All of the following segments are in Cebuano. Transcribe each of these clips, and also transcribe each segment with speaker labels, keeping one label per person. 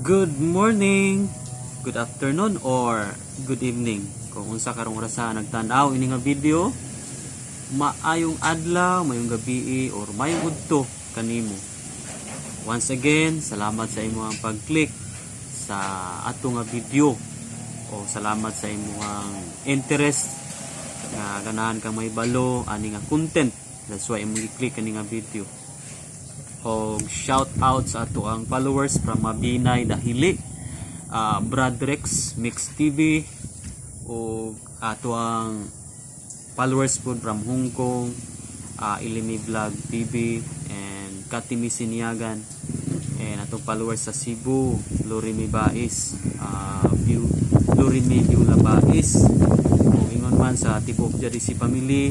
Speaker 1: Good morning, good afternoon, or good evening. Kung unsa karong orasa nagtan-aw ini nga video, maayong adlaw, maayong gabi, or maayong udto kanimo. Once again, salamat sa imong pag-click sa ato nga video o salamat sa imong interest nga ganahan kang mahibalo ani nga content. That's why imong gi-click ani nga video. Og shout out sa ato ang followers from Mabinay Dahili, Bradrex Mix TV, o ato ang followers po from Hong Kong, Ilimi Vlog TV and Katimi Siniagan, and atong followers sa Cebu, Lorimi Bais, View Lorimi Viula Bais, ug ingon man sa tibuok Jadisi family,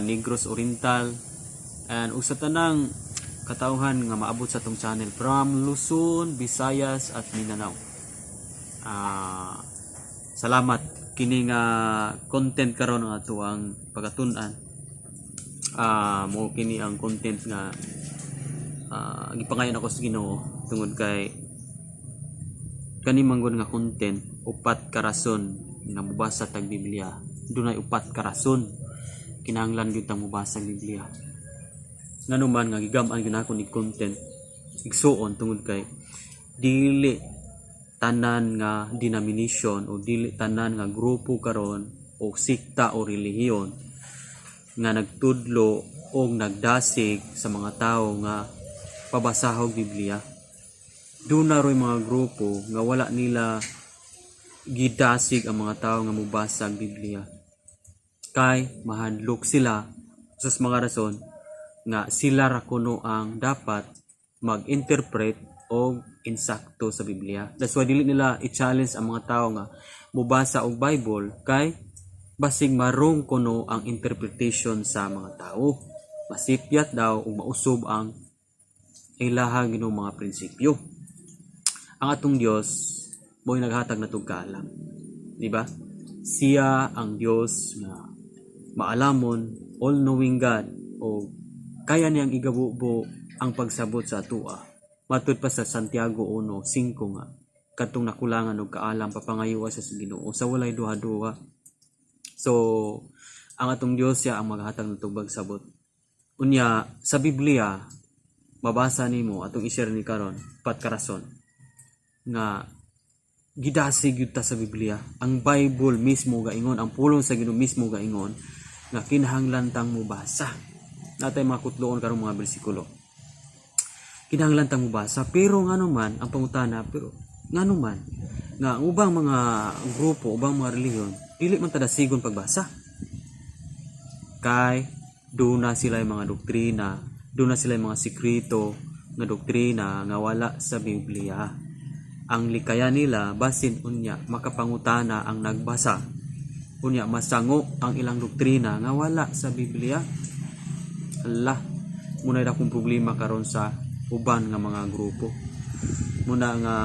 Speaker 1: Negros Oriental, and usa tanang katawhan nga maabot sa atong channel from Luzon, Visayas at Mindanao. Salamat kini nga content karon nga ato ang pagatun-an. Mo kini ang content nga gipangayon ako sa Ginoo tungod kay kani manggod nga content, upat ka rason nga mobasa tag Biblia. Dunay upat ka rason kinahanglan gyud tang mobasa og Biblia. Ngano man nga gigam-an gyud nako ni content, igsuon, tungod kay dili tanan nga denomination o dili tanan nga grupo karon o sikta o relihiyon nga nagtudlo o nagdasig sa mga tao nga pabasahog Biblia. Duna roy mga grupo nga wala nila gidasig ang mga tao nga mobasa og Biblia kay mahadlok sila sa mga rason nga sila ra kuno ang dapat mag-interpret og insakto sa Biblia. That's why dili nila i-challenge ang mga tao nga mobasa og Bible kay basig ma-wrong kuno ang interpretation sa mga tao. Masipyat daw ug mausob ang ilaha Ginoo mga prinsipyo. Ang atong Dios mo'y naghatag natog kaalam. Di ba? Siya ang Dios nga maalamon, all-knowing God, o kaya niyang igabubo ang pagsabot sa atua. Matud pa sa Santiago 1:5 nga kadtong nakulangan og kaalam, papangayua sa Ginoo sa walay duha-duha. So ang atong Dios, siya ang maghatag ng pagsabot. Unya sa Biblia mabasa nimo, atong i-share ni karon, upat ka rason nga gidasig gyud ta sa Biblia. Ang Bible mismo gaingon, ang pulong sa Ginoo mismo gaingon nga kinahanglan tang mobasa. Natay mga kutloon karong mga bersikulo. Kinahanglan tang mobasa, pero ngano man ang pangutana, pero ngano man nga ang ubang mga grupo, ubang mga relihiyon dili man ta dasigon pagbasa? Kay duna sila mga doktrina, duna sila mga sikreto nga doktrina nga wala sa Biblia. Ang likayan nila, basin unya makapangutana ang nagbasa, unya masango ang ilang doktrina nga wala sa Biblia. Allah, muna akong problema karon sa uban nga mga grupo. Muna nga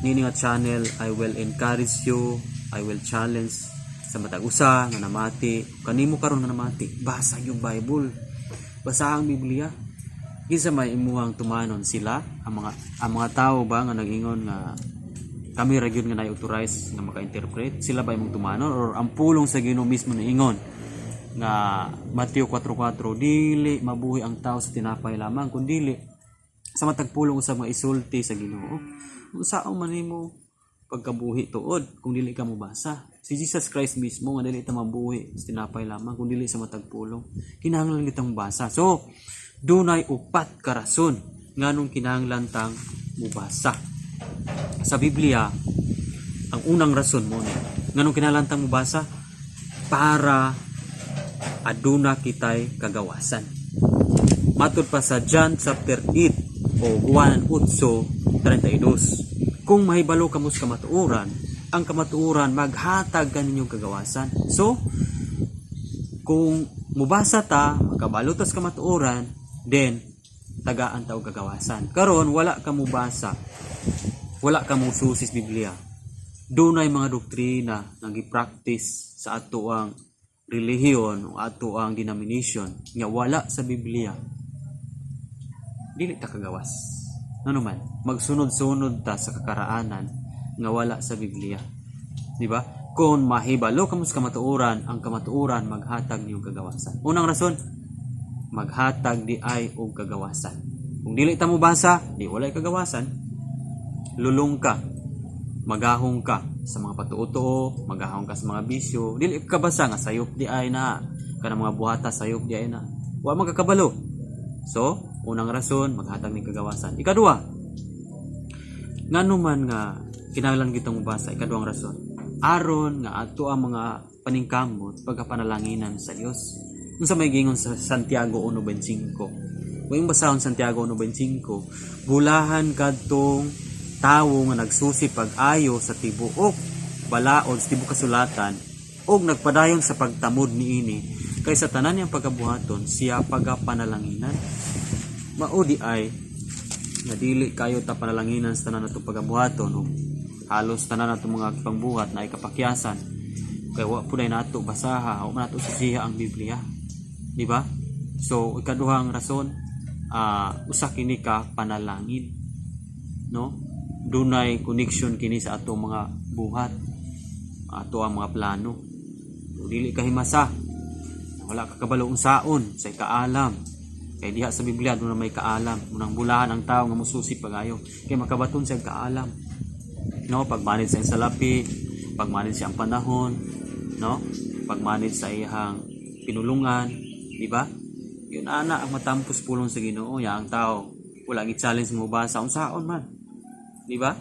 Speaker 1: nini nga channel, I will encourage you, I will challenge sa matag usa nga namati kanimo karon nga namati, basa yung Bible, basa ang Biblia. Kinsa may imuhang tumanon? Sila ang mga tao ba nga nag-ingon nga kami ra gyud nga na-authorize nga maka-interpret, sila ba imong tumanon or ang pulong sa Ginoo mismo niingon nga Mateo 4:4, dili mabuhi ang tao sa tinapay lamang kundi sa matag pulong usab nga isulti sa Ginoo? Unsaon man nimo pagkabuhi tuod kung dili ka mobasa? Si Jesus Christ mismo nga dili ta mabuhi sa tinapay lamang kung dili sa matag pulong. Kinahanglan kitang mobasa. So dunay upat ka rason nganong kinahanglan tang mobasa sa Biblia. Ang unang rason mo ni nganong kinahanglan tang mobasa, para aduna kitay kagawasan. Matud pa sa John chapter 8 o Juan 8:32, kung mahibalo kamo sa kamatuoran, ang kamatuoran maghatag kaninyong kagawasan. So kung mubasa ta, makabalo ta sa kamatuoran, then tagaan ta og kagawasan. Karon wala ka mubasa, wala ka mususi sa Biblia, dunay mga doktrina nga gi-practice sa ato ang relihiyon o ato ang denomination nga wala sa Biblia, dili ta kagawas. Ano man, magsunod-sunod ta sa kakaraanan nga wala sa Biblia. Di ba? Kung mahibalo kamo sa kamatuoran, ang kamatuoran maghatag niyong kagawasan. Unang rason, maghatag di ay og kagawasan. Kung dili ta mobasa, di walay kagawasan. Lulong ka, magahong ka sa mga patuo-tuo, magahong ka sa mga bisyo, dili ka basa nga sayop di ay na, kanang mga buhata sayop di ay na. Wa man ka kabalo. So, unang rason, maghatag ning kagawasan. Ikaduha, ngano man nga kinahanglan kitang mobasa, ikaduhang rason, aron nga ato ang mga paningkamot pagkapanalanginan sa Dios. Unsa may giingon sa Santiago 1:25? Kung yung basahon Santiago 1:25, bulahan kadtong tawo nga nagsusi pag-ayo sa tibuok balaod, sa tibuok kasulatan, og nagpadayon sa pagtamod niini, kay sa tanan niyang pagabuhaton siya pagapanalanginan. Mao di ay nga dili kayo ta panalanginan sa tanan natong pagabuhaton og halos tanan natong mga pangbuhat na ikapakyasan kay wa pud nato basaha o nato susiha ang Biblia, di ba? So ikaduhang rason, usa kini ka panalangin, no? Dunay connection kini sa atong mga buhat, ato ang mga plano. So, dili ka himasa, wala ka kabalo unsaon sa kaalam, kay diha sa Biblia doon na may kaalam. Unang bulahan ang tao nga mususi pagayo kay makabaton siya kaalam, no? Pag-manage sa iyang salapi, pag-manage sa iyang panahon, no? Pag-manage sa iyang pinulungan, di ba? Yun ana ang matampos pulong sa Ginoo ya. Ang tao wala gi-challenge mo basa, unsaon man, di ba?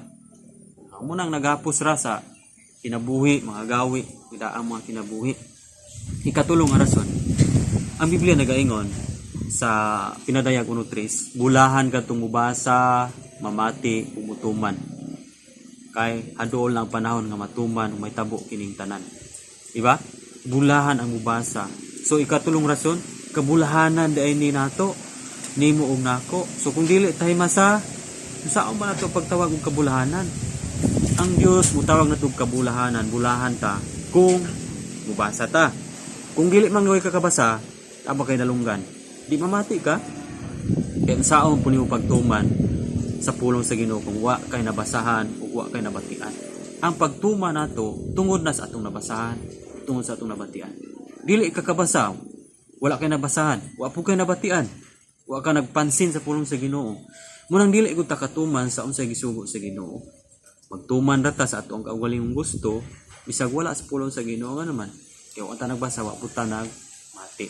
Speaker 1: Ang munang nagapos ra sa kinabuhi, mga gawi, ang mga kinabuhi. Ikatulong nga rason, ang Biblia nagaingon sa Pinadayag 1:3, bulahan kadtong mubasa, mamati ug mutuman. Kay haduol na ang panahon nga matuman ug mahitabo kining tanan. Di ba? Bulahan ang mubasa. So ikatulong rason, kabulahanan diay ni nato, nimo ug nako. So kung dili tayo masa, unsaon ba nato pagtawag og kabulahanan? Ang Dios mutawag nato og kabulahanan, bulahan ta kung mubasa ta. Kung dili man gaway kakabasa, aba kay nalunggan. Di mamati ka. Kaya unsaon po nimo pagtuman sa pulong sa Ginoo kung wa kay nabasahan ug wa kay nabatian? Ang pagtuman nato tungod na sa atong nabasahan, tungod sa atong nabatian. Dili ka kabasa, wala kay nabasahan, wa po kay nabatian, wa ka nagpansin sa pulong sa Ginoo. Munang dili gud ta katuman sa unsay gisugo sa Ginoo. Magtuman ra ta sa atong kaugalingong gusto, bisag wala sa pulong sa Ginoo nga naman. Kay wa ta nagbasa, wa pud ta nagmati.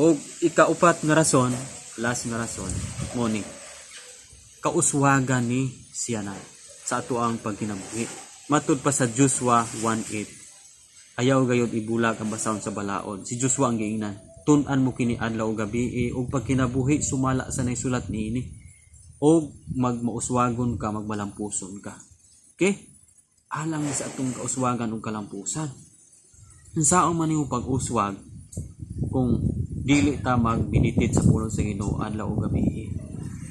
Speaker 1: O ikaupat nga rason, last nga rason, mo ni kauswagan ni siya na sa ato ang pagkinabuhi. Matud pa sa Joshua 1:8, ayaw gayod ibulag ang basahon sa balaod. Si Joshua ang giingnan, tun-an mo kini adlaw ug gabi ug pagkinabuhi sumala sa naisulat niini og magmauswagon ka, magmalampuson ka. Okay? Alang sa atong kauswagan ug kalampusan. Unsaon man nimo pag-uswag kung dili ta mag-meditate sa pulong sa Ginoo adlaw ug gabi?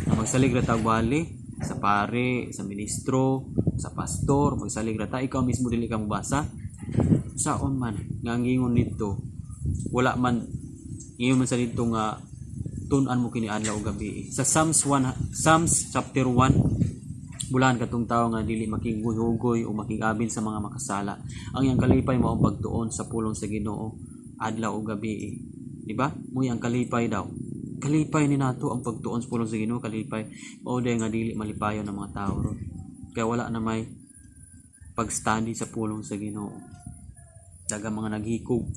Speaker 1: Na magsalig ra tag wali sa pare, sa ministro, sa pastor, magsalig ra ta, ikaw mismo dili ka mobasa. Saon man nga ang giingon nito, wala man ingon man sa dito nga tun-an mo kini adlaw ug gabi. Sa Psalms 1, Psalms chapter 1, bulahan katong tawo nga dili makighugoy o makigabin sa mga makasala. Ang iyang kalipay mao ang pagtuon sa pulong sa Ginoo adlaw ug gabi. Di ba? Mo'y ang kalipay daw. Kalipay ni nato ang pagtuon sa pulong sa Ginoo, kalipay. Mao day nga dili malipayon ng mga tao ron. Kaya wala na may pag-study sa pulong sa Ginoo. Daghang mga naghikog,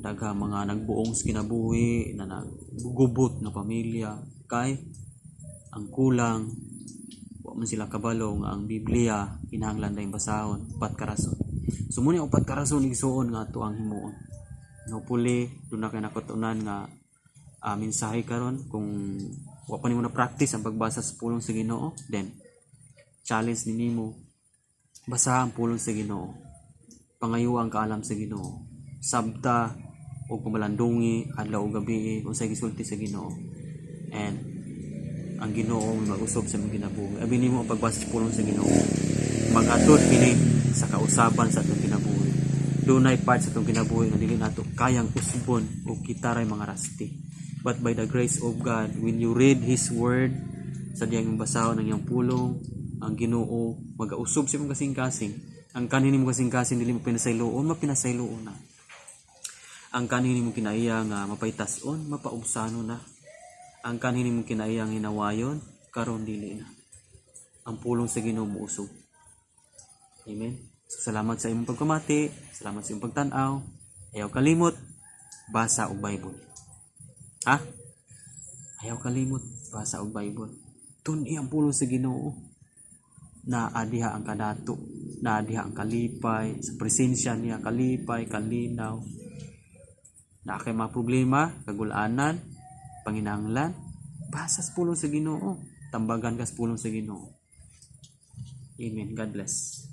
Speaker 1: daghang mga nagbuong sa kinabuhi, na naggubot nga pamilya kay ang kulang, wa man sila kabalo nga ang Biblia kinahanglan dayong basahon, upat ka rason. So muna upat ka rason, igsuon, nga ato ang himuon. Hopefully duna kay nakatunan nga mensahe karon. Kung wa pa nimo na practice ang pagbasa sa pulong sa Ginoo, then challenge ni nimo: basa ang pulong sa Ginoo, pangayo ang kaalam sa Ginoo, sabta o pamalandungi adlaw ug gabi kung gisulti sa Ginoo, and ang Ginoo mag-usop sa imong kinabuhi. Abi nimo ang pagbasa sa pulong sa Ginoo magatod kini sa kausaban sa atong kinabuhi. Dunay part sa atong kinabuhi nga dili nato kayang usbon og kita ray mga rasti. But by the grace of God, when you read His Word, sa diyang imong basahon ang iyang pulong, ang Ginoo magausog sa imong kasing-kasing. Ang kanhi nimo kasing-kasing dili mo pinasayloon, mapinasayloon na. Ang kanhi nimo kinaiya nga mapaytas-on, mapaubsano na. Ang kanhi nimo kinaiya nga hinawayon, karon dili na. Ang pulong sa Ginoo mousog. Amen. So, salamat sa imong pagpamati, salamat sa imong pagtan-aw. Ayaw kalimot, basa og Bible. Ha? Ayaw kalimot, basa og Bible. Tun-i ang pulong sa Ginoo. Naa diha ang kadato, naa diha ang kalipay, sa presensya niya kalipay, kalinaw. Naa kay mga problema, kagulanan, panginahanglan, basa sa pulong sa Ginoo. Tambagan ka sa pulong sa Ginoo. Amen. God bless.